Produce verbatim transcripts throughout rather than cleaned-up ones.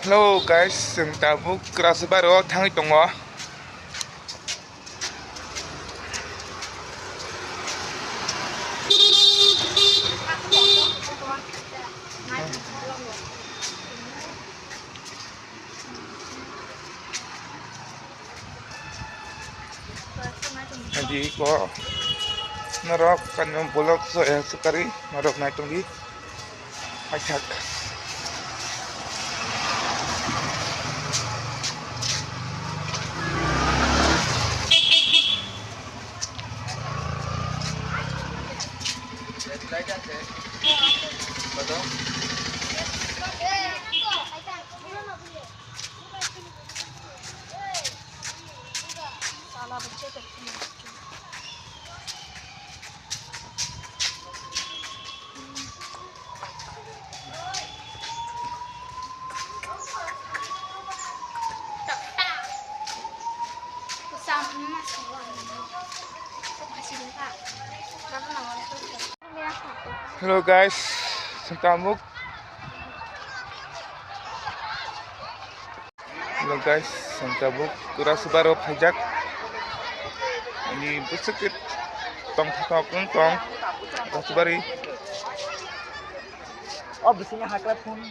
Hello guys, chwng tabuk Rajbari o thangwi tongo. Adi ko norok kano bolok so ya sukari norok naitung di. Paithak. Hello guys, chwng tabuk. Hello guys, chwng tabuk Rajbari o phaijak. Ani bwswk khe tongthok wng tong Rajbari. O bisingni hakla phone.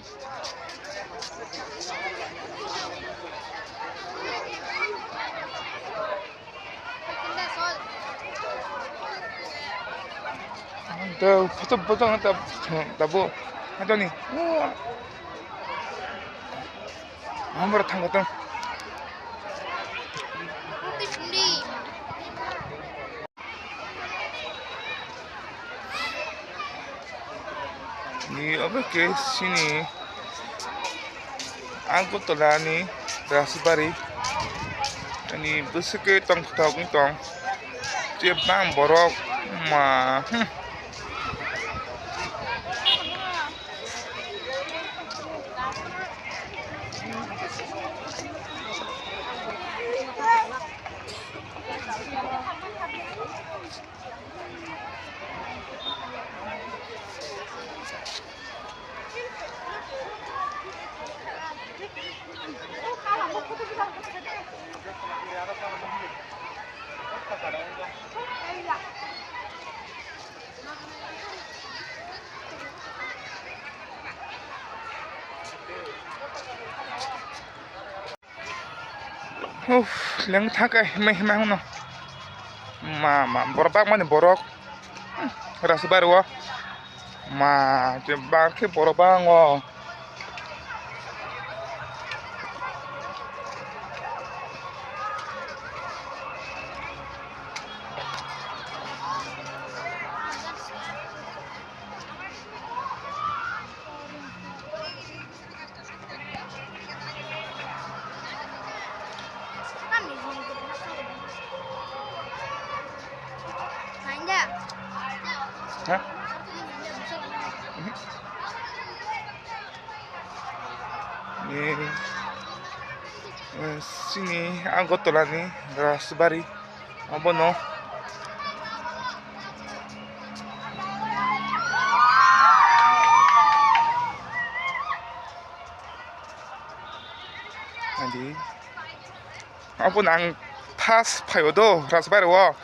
Tabuk, tabuk, tabuk. Hambar thang kotong. Ni obo khe chini Agartala ni Rajbari ni bwswk khe tongthok wng tong. Jebang borok ma, hmm. Uff, leng thangkhe himai himai hwnw. Ma, ma, borok bangmani borok. Hmm, Rajbari o. Ma, je bang khe borok bango. Ha? Ni, eh, chini Agartala ni Rajbari. Abono. Adi. Abono ang first phaio do, Rajbari o.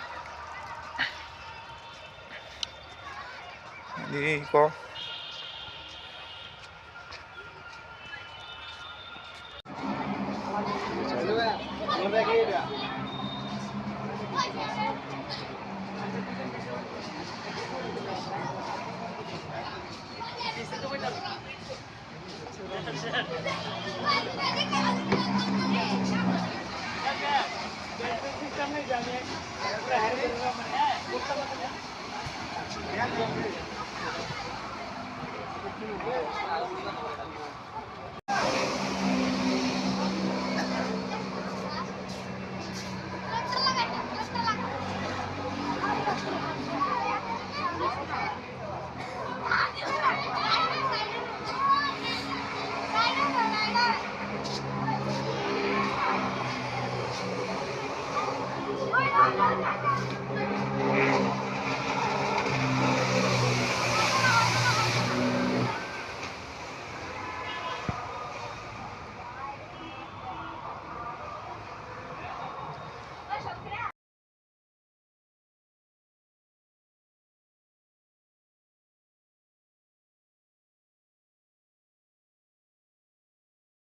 Adi ko.